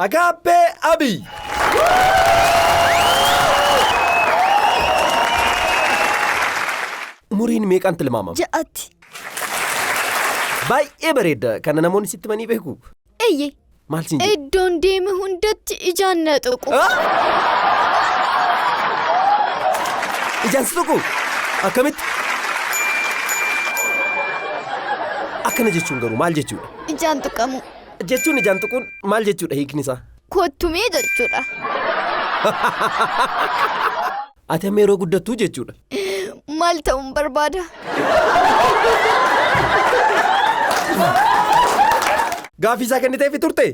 Agaappee Abiy. Umuriin meeqaan tilmaamama? Ja'atti. Baay'ee bareedda. Kana namoonni sitti himanii beeku. Eeyyee. Maal siin jedhu? Iddoon deeme hundatti ijaan na tuqu. Ijaan si tuqu? Akkamitti? Akkana jechuun garuu maal jechuudha? Ijaan tuqamu. Jechuun ijaan tuquun maal jechuudha hiikni isaa? Kottumee jechuudha. Ati amma yeroo guddattuu jechuudha. Maal ta'uun barbaada? Gaaffii isaa kenniteefi turte?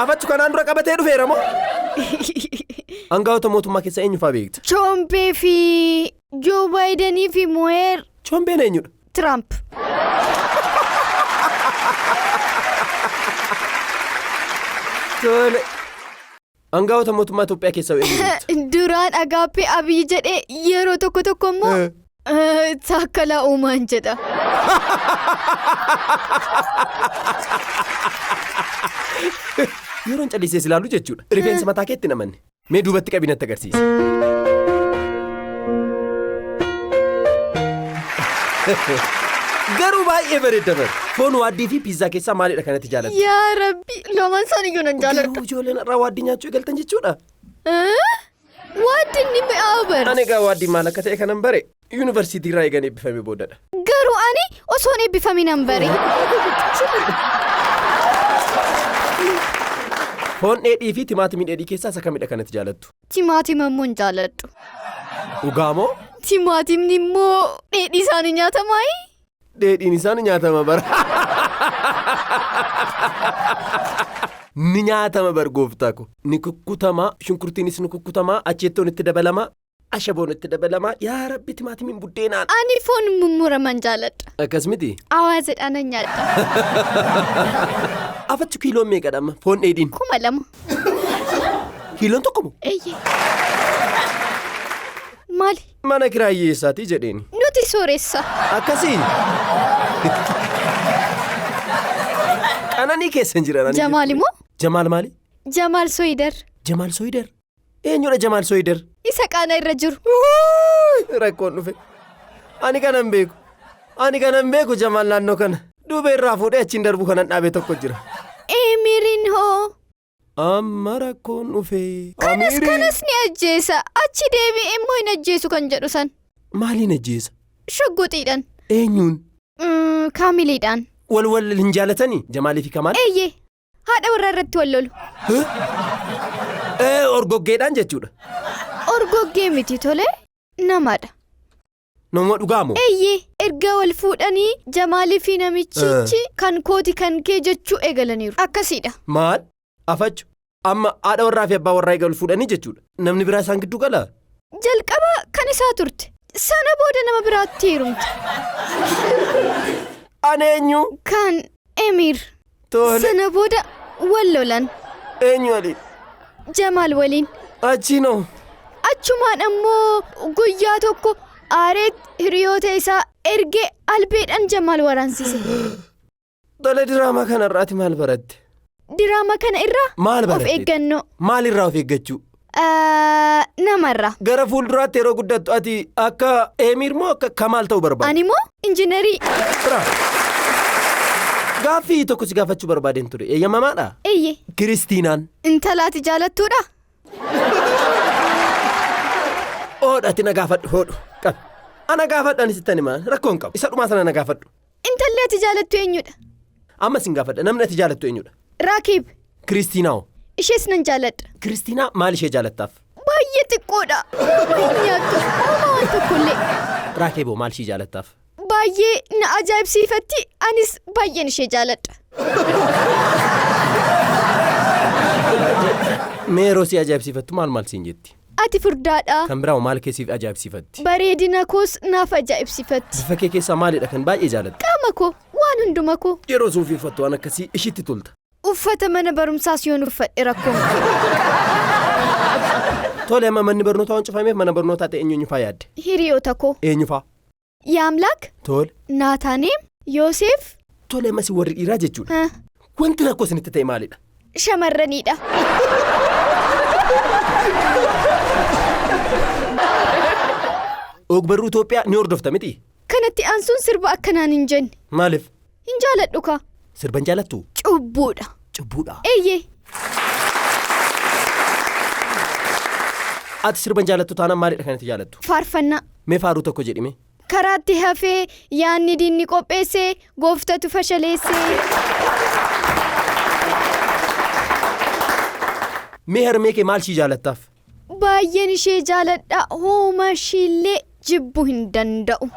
Afachu kanaan dura qabatee dhufeera moo? Angaa'ota mootummaa keessaa eenyu fa'aa beekta? Chompee fi Joo Baayidenii fi Mo'eer Chompeen eenyudha? Tiraamp. Tole. Angaa'ota mootummaa Itoophiyaa keessaa eenyu beekta? Duraan Agaappee Abiyyi jedhee yeroo tokko tokko immoo Taakkalaa Uumaan jedha. Yeroon callisee si ilaalu jechuudha. Rifeensa mataa keetti hin amanne. Mee duubatti qabii natti agarsiisi. Garuu baay'ee bareedda bar. Foon waaddii fi piizzaa keessaa maalidha kanatti jaalattu? Yaa Rabbi lamaan isaanii iyyuu nan jaaladha. Garuu ijoolleen har'aa waaddii nyaachuu eegaltan jechuudha. Waaddiin ni mi'aawa bar. Ani egaa waaddiin maal akka ta'e kanan bare yuunivarsiitii irraa eegan eebbifame boodadha. Garuu ani osoon eebbifamin nan bare. Foon dheedhii fi timaatimii dheedhii keessaa isa kamidha kanatti jaalattu? Timaatima immoo hin jaaladhu. Dhugaa moo? Timaatimni immoo dheedhii isaanii nyaatamaayi? Dheedhiin isaa ni nyaatama bara. Ni nyaatama bar gooftaa ko. Ni kukkutama, shunkurtiinis ni kukkutama, acheettoon itti dabalama, ashaboon itti dabalama. Yaa Rabbi timaatimiin buddeenaan. Ani foon mummuraman jaaladha. Akkas miti? Awaazeedhaan nan nyaadha. Afachu kiiloon meeqadha amma foon dheedhiin? 2000. Kiiloon tokko moo? Eeyyee. Maali? Mana kiraa hiyyeessaatii jedheeni. Nuti sooressa. Akkasii. Qananii keessa hin jiran. ani Jamaal immoo? Jamaal maali? Jamaal Soyidar. Jamaal Soyidar. Eenyudha Jamaal Soyidar? Isa qaana irra jiru. Rakkoon dhufe. Ani kanan beeku. Ani kanan beeku Jamaal naannoo kana. Duuba irraa fuudhee achiin darbu kanan dhaabe tokko jira. Eemiriin hoo? Amma rakkoon dhufe. Kanas Amiiri. kanas ni ajjeesa. Achi deebi'ee immoo hin ajjeesu kan jedhu san. Maaliin ajjeesa? Shugguxiidhaan. Eenyuun? Kaamiliidhaan. Wal wal hin jaalatanii? Jamaalii fi Kamaal? Eeyyee. Haadha warraa irratti wal lolu. Orgoggeedhaan jechuudha. Orgoggee miti tole namadha. Nama dhugaa moo? Eeyyee erga wal fuudhanii Jamaalii fi namichichi kan kooti kan kee jechuu eegalaniiru. Akkasiidha. Maal? Afachu. Amma haadha warraa fi abbaa warraa eega wal fuudhanii jechuudha. Namni biraa isaan gidduu galaa? Jalqaba kan isaa turte. Sana booda nama biraatti heerumte. An eenyu? Kan Emir. Tole. Sana booda wal lolan. Eenyu waliin? Jamaal waliin. Achiinoo. Achumaan ammoo guyyaa tokko aareet hiriyoota isaa ergee albeedhaan Jamaal waraansise. Tole diraamaa kanarraa ati maal baratte? Diraama kana irraa Maal of baratte? eeggannoo. Maalirraa of eeggachuu? Namarraa. Gara fuulduraatti yeroo guddattu ati akka Eemiir moo akka Kamaal ta'uu barbaadda? Ani moo injiinarii. Bravo. Gaaffii tokko si gaafachuu barbaadeen ture. Eeyyamamaadha? Eeyyee. Kiristiinaan. Intala ati jaalattuudha? Oodha ati na gaafadhu hoodhu. Qabi. Ana gaafadhu ani sittan hima. Rakkoo hin qabu. Isa dhumaa sana na gaafadhu. Intalli ati jaalattu eenyudha? Amma sin gaafadha. Namni ati jaalattu eenyudha? Raakeeb. Kiristiinaa hoo? Ishees nan jaaladha. Kiristiinaa maal ishee jaalattaaf? Baay'ee xiqqoodha. Hin nyaattu. Homaa waan tokkollee. Raakeeb hoo maal ishee jaalattaaf? Baay'ee na ajaa'ibsiifatti anis baay'een ishee jaaladha. Mee yeroo si ajaa'ibsiifattu maal maal siin jetti? Ati furdaadha. Kan biraa hoo maal kee siif ajaa'ibsiifatti? Bareedina koos naaf ajaa'ibsiifatti. Bifa kee keessaa maalidha kan baay'ee jaalattu? Qaama koo, waan hunduma koo. Yeroo suufii uffattu waan akkasii ishiitti tolta. Uffata mana barumsaas yoon uffadhe rakkoo hin qabu. Tole amma manni barnootaa waan cufameef mana barnootaa ta'e eenyu eenyufaa yaadde? Hiriyoota koo. Eenyufaa? Yaamlaak. Tole. Naataaneem. Yooseef. Tole amma isin warri dhiiraa jechuudha. Ha. Wanti rakkoo isinitti ta'e maalidha? Shamarraniidha. Ogbarruu Itoophiyaa ni hordofta miti? Kanatti aansuun sirba akkanaan hin jenne. Maaliif? Hin jaaladhu kaa. Sirba hin jaalattu? Cubbuudha. Cubbuudha. Eeyyee. Ati sirba hin jaalattu taanaan maalidha kan ati jaalattu? Faarfannaa. Mee faaruu tokko jedhime. Karaatti hafee yaanni diinni qopheessee gooftatu fashaleessee. Mee harmee kee maal ishii jaalattaaf? Baay'een ishee jaaladha, hooma ishiillee jibbuu hin danda'u.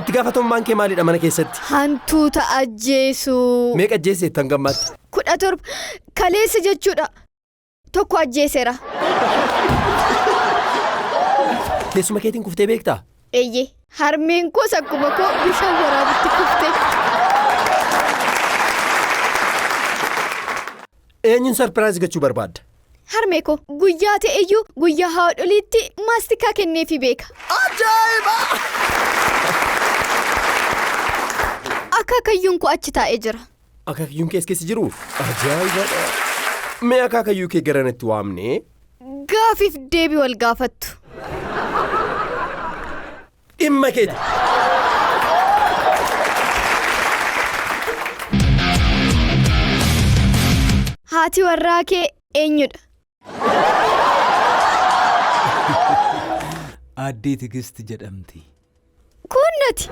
Itti gaafatamummaan kee maalidha mana keessatti? Hantuuta ajjeesuu. Meeqa ajjeesseetta hanga ammaatti? 17 kaleessa jechuudha. Tokko ajjeeseera. Teessuma keetiin kuftee beektaa? Eeyyee, harmeen koos akkuma koo bishaan waraabutti kufte. Eenyuun sarpiraayiz gochuu barbaadda? Harmee koo guyyaa ta'eyyuu guyyaa haadholiitti maastikaa kenneefii beeka. Ajaa'iba! Akaakayyuun koo achi taa'ee jira. Akaakayyuun kee as keessa jiru? Ajaa'ibadha! Mee akaakayyuu kee garanatti waamnee? Gaafiif deebii wal gaafattu. Dhimma keeti. Haati warraa kee eenyudha? Aaddee Tigist jedhamti. Kun nati.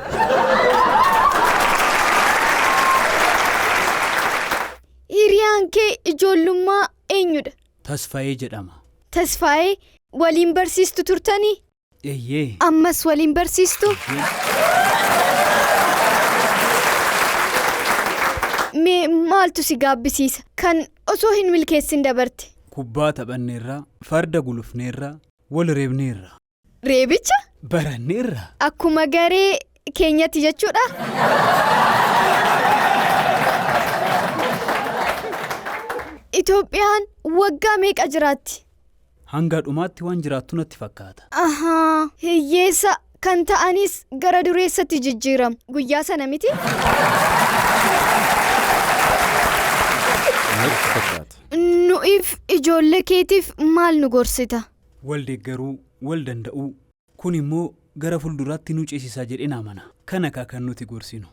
Hiriyaan kee ijoollummaa eenyudha? Tasfaayee jedhama. Tasfaayee waliin barsiistu turtanii? Eeyyee. Ammas waliin barsiistu? Mee maaltu si gaabbisiisa kan osoo hin milkeessin dabarte? Kubbaa taphanneerra, farda gulufneerra, wal reebneerra. Reebicha? Baranneerra. Akkuma garee keenyatti jechuudha. Itoophiyaan waggaa meeqa jiraatti? Hanga dhumaatti waan jiraattu natti fakkaata. Ahaa, hiyyeessa kan ta'anis gara dureessatti jijjiiramu. Guyyaa sana miti? Nu'iif ijoollee keetiif maal nu gorsita? Wal deeggaruu, wal danda'uu. Kun immoo gara fuulduraatti nu ceesisaa jedheen amana. Kana kaa kan nuti gorsinu.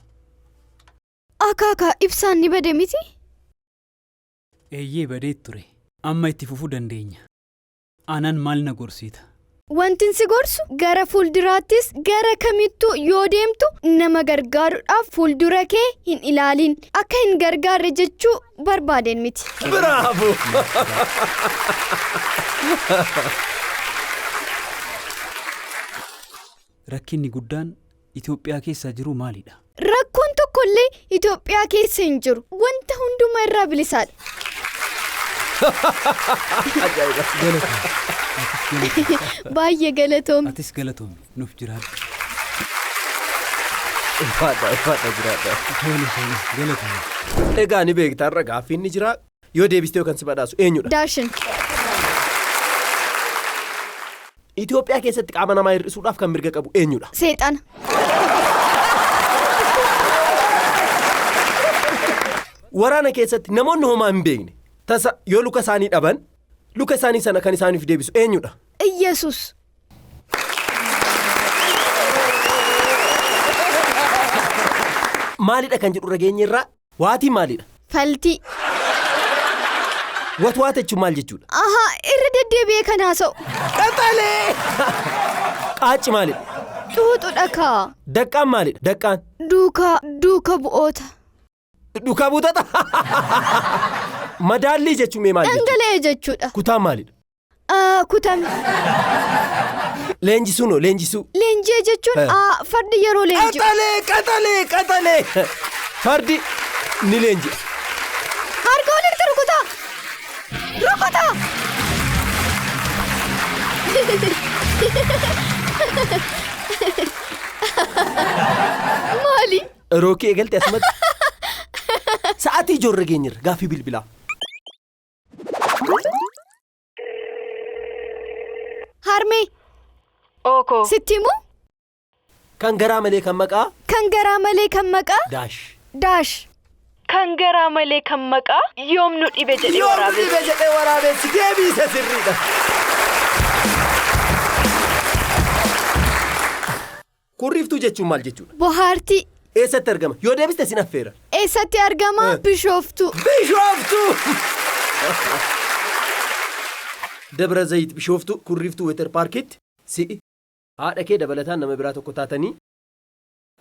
Akaakaa ibsaan ni bade miti? Eeyyee badee ture. Amma itti fufuu dandeenya. Anaan maal na gorsita? Wantin si gorsu gara fuulduraattis gara kamittuu yoo deemtu nama gargaaruudhaaf fuuldura kee hin ilaalin. Akka hin gargaarre jechuu barbaadeen miti. Bravo! Rakkinni guddaan Itoophiyaa keessa jiru maalidha? Rakkoon tokkollee Itoophiyaa keessa hin jiru. Wanta hundumaa irraa bilisaadha. Baay'ee galatoomi. Atis galatoomi nuuf jiraadhu. Ulfaadha, ulfaadha jiraadha. Tole tole galatoomi. Egaa ni beekta har'a gaaffiin ni jira. Yoo deebistee kan si badhaasu eenyudha? Daashin. Itoophiyaa keessatti qaama namaa hir'isuudhaaf kan mirga qabu eenyudha? Seexana. Waraana keessatti namoonni homaa hin beekne tasa yoo luka isaanii dhaban luka isaanii sana kan isaaniif deebisu eenyudha? Iyyasuus. Maalidha kan jedhu irra irraa waatiin maalidha? Faltii. Watwaata jechuun maal jechuudha? Ahaa, irra deddeebi'ee kan haasa'u. Qaxalee! Qaacci maalidha? Xuuxudha kaa. Daqqaan maalidha? Daqqaan. Duukaa duuka bu'oota. Duukaa buutata? Madaallii jechuun mee maal jechuudha? Dhangala'ee jechuudha. Kutaan maalidha? Kutame. Leenjisuu noo leenjisuu. Leenji'ee jechuun fardi yeroo leenji'u. Qaxalee qaxalee qaxalee! Fardi ni leenji'a. Harka walitti rukutaa! Rukutaa! Maali? Rookii eegalte asumatti. Sa'aatii ijoorra geenyerra gaaffii bilbilaa. Harmee. Ookoo. Sitti himuu? Kan garaa malee kan maqaa? Kan garaa malee kan maqaa? Daash. Daash. Kan garaa malee kan maqaa yoom nu dhibe jedhee Yoom nu waraabessi. dhibe jedhee waraabessi deebii isa sirriidha. Kurriiftuu jechuun maal jechuudha? Bohaartii. Eessatti argama? Yoo deebiste sin affeera. Eessatti argama? Bishooftuu. Bishooftuu! Dabra Zayit Bishooftuu Kurriiftuu Weeter Paarkitti si'i haadha kee dabalataan nama biraa tokko taatanii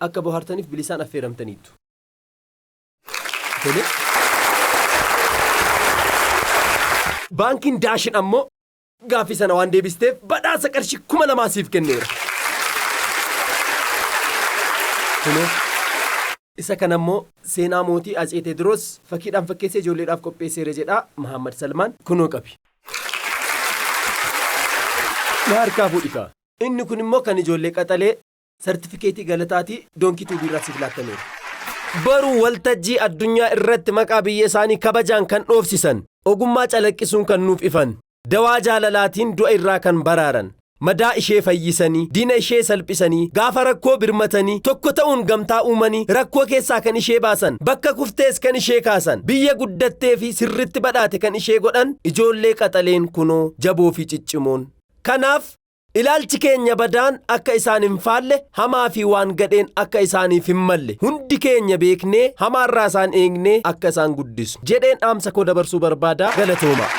akka bohaartaniif bilisaan affeeramtaniittu. Tole. Baankiin Daashin ammoo gaaffii sana waan deebisteef badhaasa qarshii 2000 siif kenneera. Kunoo isa kana immoo seenaa mootii Atsee Teediroos fakkiidhaan fakkeessee ijoolleedhaaf qopheesseera jedhaa Mahammad Salmaan kunoo qabi. Na harkaa fuudhi kaa. Inni kun immoo kan ijoollee qaxalee sartifikeetii galataatii doonkii tuubiirraa siif laattameera. Baruu waltajjii addunyaa irratti maqaa biyya isaanii kabajaan kan dhoofsisan, ogummaa calaqqisuun kan nuuf ifan, dawaa jaalalaatiin du'a irraa kan baraaran, madaa ishee fayyisanii, diina ishee salphisanii, gaafa rakkoo birmatanii, tokko ta'uun gamtaa uumanii, rakkoo keessaa kan ishee baasan, bakka kuftees kan ishee kaasan, biyya guddattee fi sirritti badhaate kan ishee godhan, ijoollee qaxaleen kunoo jaboo fi ciccimoon. Kanaaf ilaalchi keenya badaan akka isaan hin faalle, hamaa fi waan gadheen akka isaaniif hin malle, hundi keenya beeknee hamaarraa isaan eegnee akka isaan guddisnu jedheen dhaamsa koo dabarsuu barbaada. Galatooma.